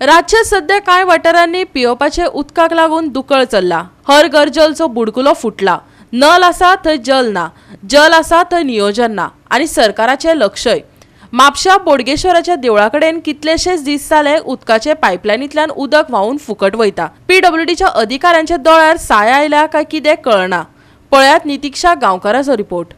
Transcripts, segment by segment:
राज्यात सध्या कांय वाठारांनी पियोवपाचे उदकाक लागून दुकळ चल्ला. हर घर जलचो बुडकुलो फुटला. नल आसा थंय जल ना, जल आसा थंय नियोजन ना आनी सरकाराचें लक्षय. म्हापशा बोडगेश्वराच्या देवळा कडेन कितलेशेच दीस जाले उदकाचे पायपलायनींतल्यान उदक व्हांवून फुकट वयता. पीडब्ल्यूडीच्या अधिकाऱ्यांच्या दोळ्यार साय आयल्या काय कितें कळना. पळयात नितिक्षा गांवकाराचो रिपोर्ट.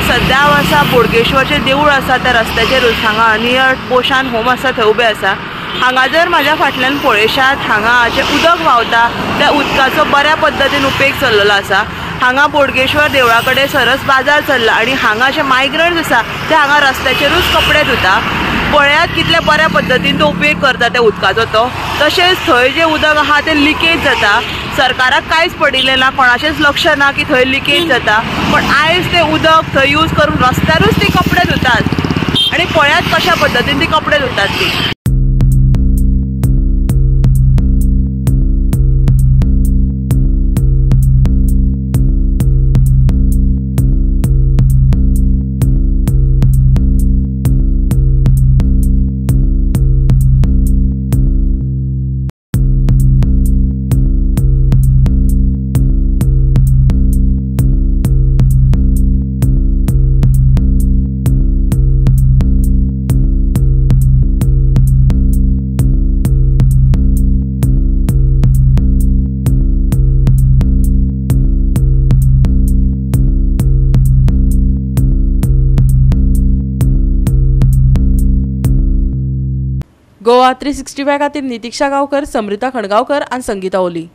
सध्या हांव आसा बोडगेश्वरचें देवूळ आसा त्या रस्त्याचेरूच. हांगा नियर पोशान होम आसा थंय उबें आसा. हांगा जर म्हाज्या फाटल्यान पळयशात, हांगा जें उदक व्हांवता त्या उदकाचो बऱ्या पद्दतीन उपेग चल्लेलो आसा. हांगा बोडगेश्वर देवळा कडेन सरस बाजार चल्ला आनी हांगा जे मायग्रंट्स आसा ते हांगा रस्त्याचेरूच कपडे धुता. पळयात कितल्या बऱ्या पद्दतीन तो उपेग करता त्या उदकाचो तो. तशेंच थंय जें उदक आहा तें लिकेज जाता. सरकाराक कांयच पडिल्लें ना, कोणाचेंच लक्ष ना की थंय लिकेज जाता, पण आयज तें उदक थंय यूज करून रस्त्यारूच ती कपडे धुतात आनी पळयात कशा पद्दतीन ती कपडे धुतात ती. गोवा 365 खातीर नितिक्षा गांवकर, समृता खणगांवकर आनी संगीता ओली.